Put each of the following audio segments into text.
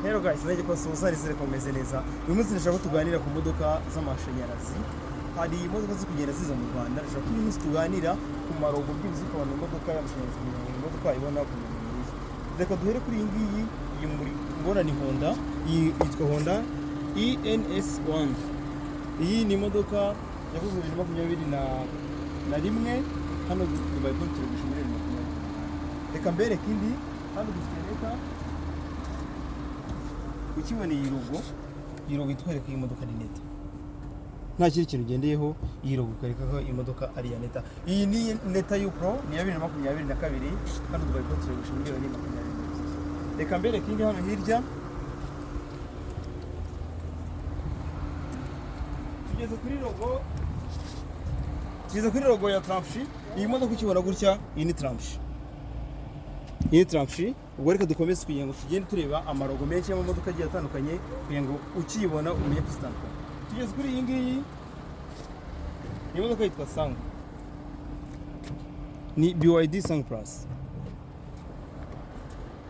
Hello guys, nage kubasuhuza, nizere ko mumeze neza. Uyu munsi ndashaka ko tuganira ku modoka z'amashanyarazi. Hari imodoka ziri kugenda ziza mu Rwanda. Ndashaka ko uyu munsi tuganira ku marogo, byibuze ukabona imodoka y'amashanyarazi kugira ngo imodoka wayibona ukumenya ni iyihe. Reka duhere kuri iyi ngiyi, iyi muri mbona ni Honda, iyi yitwa Honda ENS1. Iyi ni imodoka yakozwe 2021, hano Dubai Port turigurisha miliyoni 20. Reka mbereke indi, hano dufite Neta. Ukibona iyi logo, iyi logo itwereka iyi modoka ni Neta, nta kindi kintu ugendeyeho, iyi logo ikwereka ko iyi modoka ari iya Neta. Iyi ni Neta U Pro, ni iya 2022, hano Dubai Port turigurisha miliyoni 22. Reka mbereke indi hano hirya. Tugeze kuri logo, tugeze kuri logo ya Trumpchi. Iyi modoka ukibona gutya, iyi ni Trumpchi, iyi ni Trumpchi. Ubwo reka dukomeze kugira ngo tugende tureba amarogo menshi y'amamodoka agiye atandukanye, kugira ngo ukiyibona umenye kuzitandukanya. Tugeze kuri iyi ngiyi, iyi modoka yitwa Song, ni BYD Song Plus.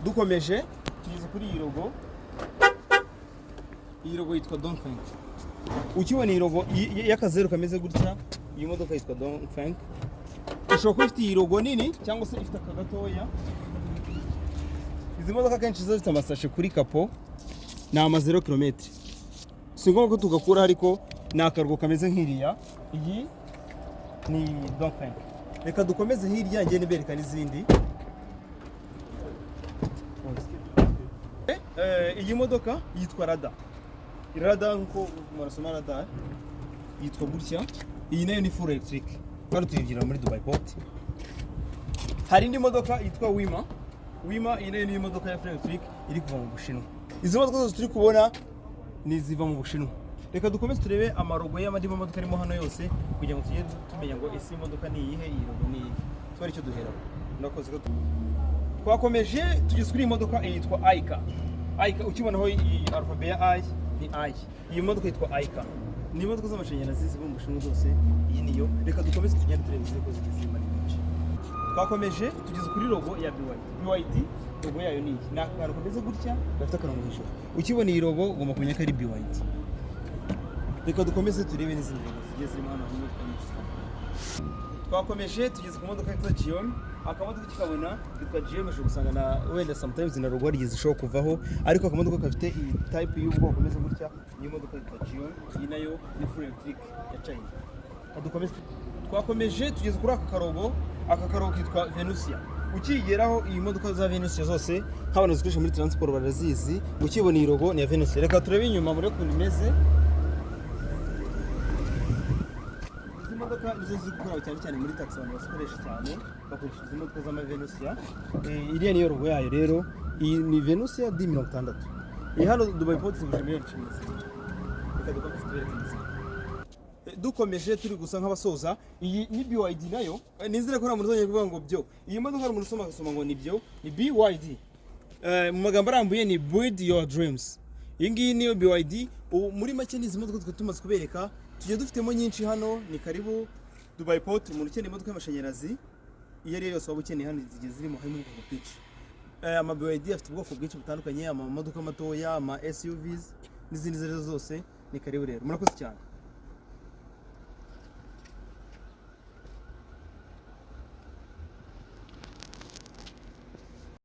Dukomeje tugeze kuri iyi logo, iyi logo yitwa Dongfeng. Ukibona iyi logo y'akazeru kameze gutya, iyi modoka yitwa Dongfeng. Ushobora kuba ifite iyi logo nini cyangwa se ifite aka gatoya. Izi modoka akenshi ziba zifite amasashe kuri capot, ni ama 0 kilometre. Si ngombwa ko tugakuraho, ariko ni akarugo kameze nk'iriya. Iyi ni Dongfeng. Reka dukomeze hirya, ngende mbereka n'izindi. Iyi modoka yitwa Rada. Rada, nkuko murasoma Rada, yitwa gutya. Iyi nayo ni full electric kandi tuyigira muri Dubai Port. Hari indi modoka yitwa Wima. Wima, iyi nayo ni imodoka ya full electric iri kuva mu Bushinwa. Izi modoka zose turi kubona ni iziva mu Bushinwa. Reka dukomeze turebe amarogo y'amandi mamodoka arimo hano yose, kugira ngo tujye tumenya ngo ese iyi modoka ni iyihe, iyi logo ni iyihe, tuba aricyo duheraho. Murakoze. Ko twakomeje tugeze kuri iyi modoka yitwa Aika. Aika, ukibonaho iyi alphabet ya I ni I. Iyi modoka yitwa Aika, ni imodoka z'amashanyarazi ziva mu Bushinwa zose. Iyi niyo. Reka dukomeze tugende tureba izindi ko zigiye zirimo ari nyinshi. Twakomeje tugeze kuri logo ya BYD. BYD logo yayo ni iyi, ni akantu kameze gutya gafite akarongo hejuru. Ukibona iyi logo ugomba kumenya ko ari BYD. Reka dukomeze turebe n'izindi logo zigiye zirimo hano, harimo imodoka nyinshi zitandukanye. Twakomeje tugeze ku modoka yitwa Geon. Akamodoka kikabona kitwa Geon, ushobora gusanga na wenda sometimes na logo hari zishobora kuvaho, ariko akamodoka gafite iyi type y'ubwoko kameze gutya, iyi modoka yitwa Geon. Iyi nayo ni full electric ya China. Reka dukomeze. Twakomeje tugeze kuri aka karogo. Aka karogo kitwa Venucia. Ukigeraho, iyi modoka za Venucia zose nk'abantu zikoresha muri transport barazizi. Ukibona iyi logo ni iya Venucia. Reka turebe inyuma muri ukuntu imeze. Izi modoka nizo ziri gukora cyane cyane muri taxi, abantu bazikoresha cyane, bakoresha izi modoka z'amavenusia. Iriya niyo logo yayo rero. Iyi ni Venucia D60. Iyi hano Dubai Port ziguje miliyoni 12. Reka dukomeze tubereke n'izindi. Dukomeje turi gusa nk'abasoza, iyi ni BYD nayo. Nizere ko nta muntu uzongera kuvuga ngo byo. Iyi modoka hari umuntu usoma agasoma ngo ni byo, ni BYD. Mu magambo arambuye ni "Build Your Dreams". Iyi ngiyi niyo BYD. Ubu muri make ni izi modoka twari tumaze kubereka, tugiye dufitemo nyinshi hano. Ni karibu Dubai Port. Umuntu ukeneye imodoka y'amashanyarazi iyo ari yo yose waba ukeneye, hano zigiye zirimo, harimo ubwoko bwinshi. Ama BYD afite ubwoko bwinshi butandukanye, amamodoka matoya, ama SUVs n'izindi izo arizo zose. Ni karibu rero, murakoze cyane.